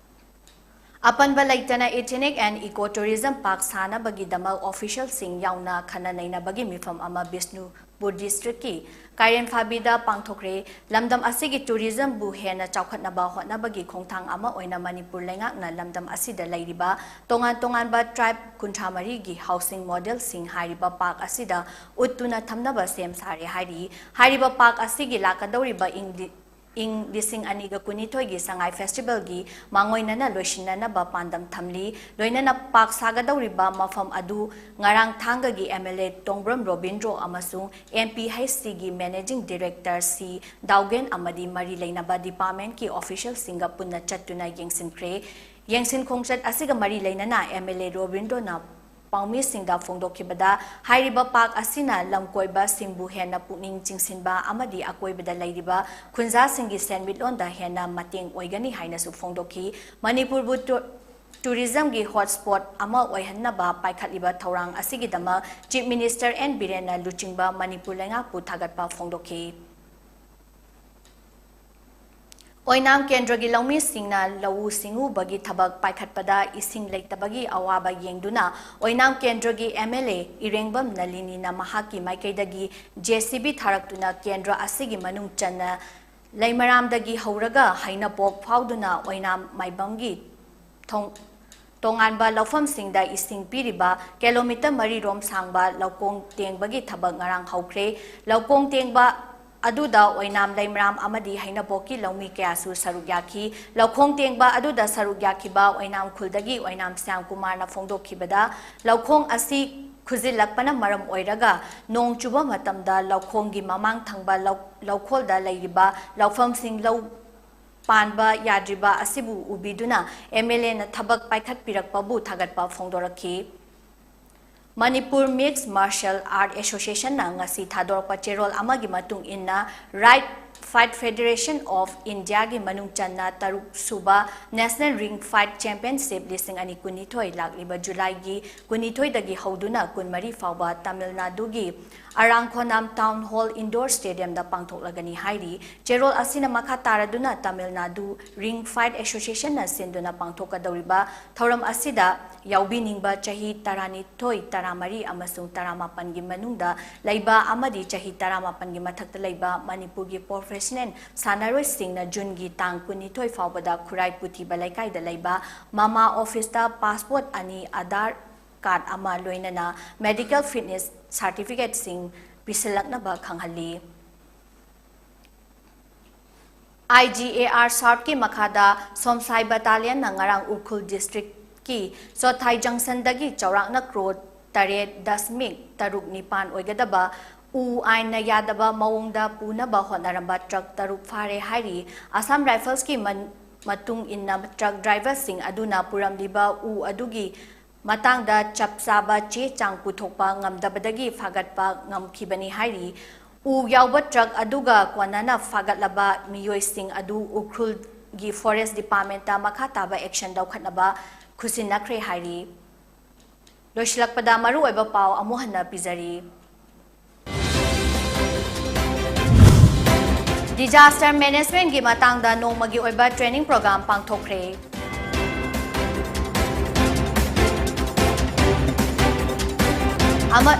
ꯑꯄꯟꯕ ꯂꯩꯇꯅ Ethnic and Eco Tourism Park ꯁꯥꯅꯕꯒꯤꯗꯃꯛ ꯑꯣꯐꯤꯁꯤꯌꯦꯜꯁꯤꯡ ꯌꯥꯎꯅ ꯈꯟꯅ ꯅꯩꯅꯕꯒꯤ ꯃꯤꯐꯝ ꯑꯃ ꯕꯤꯁꯅꯨꯄꯨꯔ ꯗꯤꯁꯇ꯭ꯔꯤꯛꯀꯤ ꯀꯥꯏꯔꯦꯟꯐꯥꯕꯤꯗ ꯄꯥꯡꯊꯣꯛꯈ꯭ꯔꯦ꯫ ꯂꯝꯗꯝ ꯑꯁꯤꯒꯤ ꯇꯨꯔꯤꯖꯝꯕꯨ ꯍꯦꯟꯅ ꯆꯥꯎꯈꯠꯅꯕ ꯍꯣꯠꯅꯕꯒꯤ ꯈꯣꯡꯊꯥꯡ ꯑꯃ ꯑꯣꯏꯅ ꯃꯅꯤꯄꯨꯔ ꯂꯩꯉꯥꯛꯅ ꯂꯝꯗꯝ ꯑꯁꯤꯗ ꯂꯩꯔꯤꯕ ꯇꯣꯉꯥꯟ ꯇꯣꯉꯥꯟꯕ ꯇ꯭ꯔꯥꯏꯕ ꯀꯨꯟꯊ꯭ꯔꯥ ꯃꯔꯤꯒꯤ ꯍꯥꯎꯁꯤꯡ ꯃꯣꯗꯦꯜꯁꯤꯡ ꯍꯥꯏꯔꯤꯕ ꯄꯥꯔꯛ ꯑꯁꯤꯗ ꯎꯠꯇꯨꯅ ꯊꯝꯅꯕ ꯁꯦꯝ ꯁꯥꯔꯦ ꯍꯥꯏꯔꯤ꯫ ꯍꯥꯏꯔꯤꯕ ꯄꯥꯔꯛ ꯑꯁꯤꯒꯤ ꯂꯥꯛꯀꯗꯧꯔꯤꯕ ꯏꯪ ꯂꯤ-, ꯏꯪ ꯂꯤꯁꯤꯡ ꯑꯅꯤꯒ ꯀꯨꯟꯅꯤꯊꯣꯏꯒꯤ ꯁꯉꯥꯏ ꯐꯦꯁꯇꯤꯚꯦꯜꯒꯤ ꯃꯥꯡꯑꯣꯏꯅꯅ ꯂꯣꯏꯁꯤꯟꯅꯅꯕ ꯄꯥꯟꯗꯝ ꯊꯝꯂꯤ꯫ ꯂꯣꯏꯅꯅ ꯄꯥꯔꯛ ꯁꯥꯒꯗꯧꯔꯤꯕ ꯃꯐꯝ ꯑꯗꯨ ꯉꯔꯥꯡ ꯊꯥꯡꯒꯒꯤ ꯑꯦꯝ ꯑꯦꯜ ꯑꯦ ꯇꯣꯡꯕ꯭ꯔꯝ ꯔꯣꯕꯤꯟꯗ꯭ꯔꯣ ꯑꯃꯁꯨꯡ ꯑꯦꯝ ꯄꯤ ꯍꯩꯆ ꯁꯤꯒꯤ ꯃꯦꯅꯦꯖꯤꯡ ꯗꯤꯔꯦꯛꯇꯔ ꯁꯤ ꯗꯥꯎꯒꯦꯟ ꯑꯃꯗꯤ ꯃꯔꯤ ꯂꯩꯅꯕ ꯗꯤꯄꯥꯔꯠꯃꯦꯟꯠꯀꯤ ꯑꯣꯐꯤꯁꯤꯌꯦꯜꯁꯤꯡꯒ ꯄꯨꯟꯅ ꯆꯠꯇꯨꯅ ꯌꯦꯡꯁꯤꯟꯈ꯭ꯔꯦ꯫ ꯌꯦꯡꯁꯤꯟ ꯈꯣꯡꯆꯠ ꯑꯁꯤꯒ ꯃꯔꯤ ꯂꯩꯅꯅ ꯑꯦꯝ ꯑꯦꯜ ꯑꯦ ꯔꯣꯕꯤꯟꯗ꯭ꯔꯣꯅ ꯄꯥꯎꯃꯤꯁꯤꯡꯗ ꯐꯣꯡꯗꯣꯛꯈꯤꯕꯗ, ꯍꯥꯏꯔꯤꯕ ꯄꯥꯔꯛ ꯑꯁꯤꯅ ꯂꯝꯀꯣꯏꯕꯁꯤꯡꯕꯨ ꯍꯦꯟꯅ ꯄꯨꯛꯅꯤꯡ ꯆꯤꯡꯁꯤꯟꯕ ꯑꯃꯗꯤ ꯑꯀꯣꯏꯕꯗ ꯂꯩꯔꯤꯕ ꯈꯨꯟꯖꯥꯁꯤꯡꯒꯤ ꯁꯦꯟꯃꯤꯠꯂꯣꯟꯗ ꯍꯦꯟꯅ ꯃꯇꯦꯡ ꯑꯣꯏꯒꯅꯤ ꯍꯥꯏꯅꯁꯨ ꯐꯣꯡꯗꯣꯛꯈꯤ꯫ ꯃꯅꯤꯄꯨꯔꯕꯨ ꯇꯨ-, ꯇꯨꯔꯤꯖꯝꯒꯤ ꯍꯣꯠꯁ꯭ꯄꯣꯠ ꯑꯃ ꯑꯣꯏꯍꯟꯅꯕ ꯄꯥꯏꯈꯠꯂꯤꯕ ꯊꯧꯔꯥꯡ ꯑꯁꯤꯒꯤꯗꯃꯛ ꯆꯤꯐ ꯃꯤꯅꯤꯁꯇꯔ ꯑꯦꯟ ꯕꯤꯔꯦꯟꯅ ꯂꯨꯆꯤꯡꯕ ꯃꯅꯤꯄꯨꯔ ꯂꯩꯉꯥꯛꯄꯨ ꯊꯥꯒꯠꯄ ꯐꯣꯡꯗꯣꯛꯈꯤ꯫ ꯑꯣꯏꯅꯥꯝ ꯀꯦꯟꯗ꯭ꯔꯒꯤ ꯂꯧꯃꯤꯁꯤꯡꯅ ꯂꯧꯎ ꯁꯤꯡꯎꯕꯒꯤ ꯊꯕꯛ ꯄꯥꯏꯈꯠꯄꯗ ꯏꯁꯤꯡ ꯂꯩꯇꯕꯒꯤ ꯑꯋꯥꯕ ꯌꯦꯡꯗꯨꯅ ꯑꯣꯏꯅꯥꯝ ꯀꯦꯟꯗ꯭ꯔꯒꯤ ꯑꯦꯝ ꯑꯦꯜ ꯑꯦ ꯏꯔꯦꯡꯕꯝ ꯅꯂꯤꯅꯤꯅ ꯃꯍꯥꯛꯀꯤ ꯃꯥꯏꯀꯩꯗꯒꯤ ꯖꯦ ꯁꯤ ꯕꯤ ꯊꯥꯔꯛꯇꯨꯅ ꯀꯦꯟꯗ꯭ꯔ ꯑꯁꯤꯒꯤ ꯃꯅꯨꯡ ꯆꯟꯅ ꯂꯩꯃꯔꯥꯝꯗꯒꯤ ꯍꯧꯔꯒ ꯍꯩꯅꯄꯣꯛ ꯐꯥꯎꯗꯨꯅ ꯑꯣꯏꯅꯥꯝ ꯃꯥꯏꯕꯝꯒꯤ ꯊꯣꯡ-, ꯇꯣꯉꯥꯟꯕ ꯂꯧꯐꯝꯁꯤꯡꯗ ꯏꯁꯤꯡ ꯄꯤꯔꯤꯕ ꯀꯤꯂꯣꯃꯤꯇꯔ ꯃꯔꯤ ꯔꯣꯝ ꯁꯥꯡꯕ ꯂꯧꯈꯣꯡ ꯇꯦꯡꯕꯒꯤ ꯊꯕꯛ ꯉꯔꯥꯡ ꯍꯧꯈ꯭ꯔꯦ꯫ ꯂꯧꯈꯣꯡ ꯇꯦꯡꯕ ꯑꯗꯨꯗ ꯑꯣꯏꯅꯥꯝ ꯂꯩꯃꯔꯥꯝ ꯑꯃꯗꯤ ꯍꯩꯅꯄꯣꯛꯀꯤ ꯂꯧꯃꯤ ꯀꯌꯥꯁꯨ ꯁꯔꯨꯛ ꯌꯥꯈꯤ꯫ ꯂꯧꯈꯣꯡ ꯇꯦꯡꯕ ꯑꯗꯨꯗ ꯁꯔꯨꯛ ꯌꯥꯈꯤꯕ ꯑꯣꯏꯅꯥꯝ ꯈꯨꯜꯗꯒꯤ ꯑꯣꯏꯅꯥꯝ ꯁ꯭ꯌꯥꯝꯀꯨꯃꯥꯔꯅ ꯐꯣꯡꯗꯣꯛꯈꯤꯕꯗ, ꯂꯧꯈꯣꯡ ꯑꯁꯤ ꯈꯨꯖꯤꯜꯂꯛꯄꯅ ꯃꯔꯝ ꯑꯣꯏꯔꯒ ꯅꯣꯡ ꯆꯨꯕ ꯃꯇꯝꯗ ꯂꯧꯈꯣꯡꯒꯤ ꯃꯃꯥꯡ ꯊꯪꯕ ꯂꯧ-, ꯂꯧꯈꯣꯜꯗ ꯂꯩꯔꯤꯕ ꯂꯧꯐꯝꯁꯤꯡ ꯂꯧ ꯄꯥꯟꯕ ꯌꯥꯗ꯭ꯔꯤꯕ ꯑꯁꯤꯕꯨ ꯎꯕꯤꯗꯨꯅ ꯑꯦꯝ ꯑꯦꯜ ꯑꯦꯅ ꯊꯕꯛ ꯄꯥꯏꯈꯠꯄꯤꯔꯛꯄꯕꯨ ꯊꯥꯒꯠꯄ ꯐꯣꯡꯗꯣꯔꯛꯈꯤ꯫ Manipur Mixed Martial Art Association ꯅ ꯉꯁꯤ ꯊꯥꯗꯣꯔꯛꯄ ꯆꯦꯔꯣꯜ ꯑꯃꯒꯤ ꯃꯇꯨꯡ ꯏꯟꯅ, Right Fight Federation of India ꯒꯤ ꯃꯅꯨꯡ ꯆꯟꯅ ꯇꯔꯨꯛ ꯁꯨꯕ National Ring Fight Championship ꯂꯤꯁꯤꯡ ꯑꯅꯤ ꯀꯨꯟꯅꯤꯊꯣꯏ ꯂꯥꯛꯂꯤꯕ ꯖꯨꯂꯥꯏꯒꯤ ꯀꯨꯟꯅꯤꯊꯣꯏꯗꯒꯤ ꯍꯧꯗꯨꯅ ꯀꯨꯟꯃꯔꯤ ꯐꯥꯎꯕ ꯇꯥꯃꯤꯜ ꯅꯥꯗꯨꯒꯤ ꯑꯔꯥꯡꯈꯣꯅꯥꯝ Town Hall Indoor Stadium ꯗ ꯄꯥꯡꯊꯣꯛꯂꯒꯅꯤ ꯍꯥꯏꯔꯤ꯫ ꯆꯦꯔꯣꯜ ꯑꯁꯤꯅ ꯃꯈꯥ ꯇꯥꯔꯗꯨꯅ Tamil Nadu Ring Fight Association ꯅ ꯁꯤꯟꯗꯨꯅ ꯄꯥꯡꯊꯣꯛꯀꯗꯧꯔꯤꯕ ꯊꯧꯔꯝ ꯑꯁꯤꯗ ꯌꯥꯎꯕꯤꯅꯤꯡꯕ ꯆꯍꯤ ꯇꯔꯥꯅꯤꯊꯣꯏ, ꯇꯔꯥꯃꯔꯤ ꯑꯃꯁꯨꯡ ꯇꯔꯥꯃꯥꯄꯟꯒꯤ ꯃꯅꯨꯡꯗ ꯂꯩꯕ ꯑꯃꯗꯤ ꯆꯍꯤ ꯇꯔꯥꯃꯥꯄꯟꯒꯤ ꯃꯊꯛꯇ ꯂꯩꯕ ꯃꯅꯤꯄꯨꯔꯒꯤ professional ꯁꯥꯟꯅꯔꯣꯏꯁꯤꯡꯅ ꯖꯨꯟꯒꯤ ꯇꯥꯡ ꯀꯨꯟꯅꯤꯊꯣꯏ ꯐꯥꯎꯕꯗ ꯈꯨꯔꯥꯏ ꯄꯨꯊꯤꯕ ꯂꯩꯀꯥꯏꯗ ꯂꯩꯕ ꯃꯃꯥ office ꯇ passport ꯑꯅꯤ, Aadhaar card ꯑꯃ ꯂꯣꯏꯅꯅ medical fitness certificate ꯁꯤꯡ ꯄꯤꯁꯤꯜꯂꯛꯅꯕ ꯈꯪꯍꯜꯂꯤ꯫ I G A R South ꯀꯤ ꯃꯈꯥꯗ ꯁꯣꯝꯁꯥꯏ Battalion ꯅ ꯉꯔꯥꯡ ꯎꯈ꯭ꯔꯨꯜ district ꯀꯤ ꯆꯣꯊꯥꯏ junction ꯗꯒꯤ ꯆꯥꯎꯔꯥꯛꯅ crore ꯇꯔꯦꯠ ꯗꯁꯃꯤꯛ ꯇꯔꯨꯛ ꯅꯤꯄꯥꯟ ꯑꯣꯏꯒꯗꯕ ꯎ ꯑꯥꯏꯟꯅ ꯌꯥꯗꯕ ꯃꯑꯣꯡꯗ ꯄꯨꯅꯕ ꯍꯣꯠꯅꯔꯝꯕ truck ꯇꯔꯨꯛ ꯐꯥꯔꯦ ꯍꯥꯏꯔꯤ꯫ Assam Rifles ꯀꯤ ꯃꯟ-, ꯃꯇꯨꯡ ꯏꯟꯅ, truck driver ꯁꯤꯡ ꯑꯗꯨꯅ ꯄꯨꯔꯝꯂꯤꯕ ꯎ ꯑꯗꯨꯒꯤ ꯃꯇꯥꯡꯗ ꯆꯞ ꯆꯥꯕ ꯆꯦ ꯆꯥꯡ ꯄꯨꯊꯣꯛꯄ ꯉꯝꯗꯕꯗꯒꯤ ꯐꯥꯒꯠꯄ ꯉꯝꯈꯤꯕꯅꯤ ꯍꯥꯏꯔꯤ꯫ ꯎ ꯌꯥꯎꯕ truck ꯑꯗꯨꯒ ꯀꯣꯟꯅꯅ ꯐꯥꯒꯠꯂꯕ ꯃꯤꯑꯣꯏꯁꯤꯡ ꯑꯗꯨ ꯎꯈ꯭ꯔꯨꯜꯒꯤ Forest Department ꯇ ꯃꯈꯥ ꯇꯥꯕ action ꯂꯧꯈꯠꯅꯕ ꯈꯨꯠꯁꯤꯟꯅꯈ꯭ꯔꯦ ꯍꯥꯏꯔꯤ꯫ ꯂꯣꯏꯁꯤꯜꯂꯛꯄꯗ ꯃꯔꯨꯑꯣꯏꯕ ꯄꯥꯎ ꯑꯃꯨꯛ ꯍꯟꯅ ꯄꯤꯖꯔꯤ꯫ Disaster management ꯀꯤ ꯃꯇꯥꯡꯗ ꯅꯣꯡꯃꯒꯤ ꯑꯣꯏꯕ training program ꯄꯥꯡꯊꯣꯛꯈ꯭ꯔꯦ꯫ ꯑꯃ-,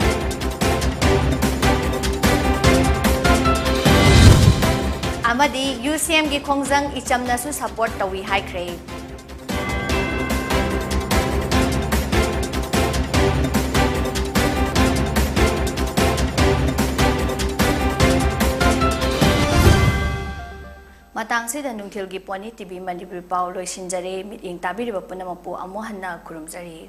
ꯑꯃꯗꯤ U C M ꯒꯤ ꯈꯣꯡꯖꯪ ꯏꯆꯝꯅꯁꯨ support ꯇꯧꯏ ꯍꯥꯏꯈ꯭ꯔꯦ꯫ ꯃꯇꯥꯡꯁꯤꯗ ꯅꯨꯡꯊꯤꯜꯒꯤ ꯄꯣꯅꯤ T V ꯃꯅꯤꯄꯨꯔꯤ ꯄꯥꯎ ꯂꯣꯏꯁꯤꯟꯖꯔꯦ꯫ ꯃꯤꯠꯌꯦꯡ ꯇꯥꯕꯤꯔꯤꯕ ꯄꯨꯝꯅꯃꯛꯄꯨ ꯑꯃꯨꯛ ꯍꯟꯅ ꯈꯨꯔꯨꯝꯖꯔꯤ꯫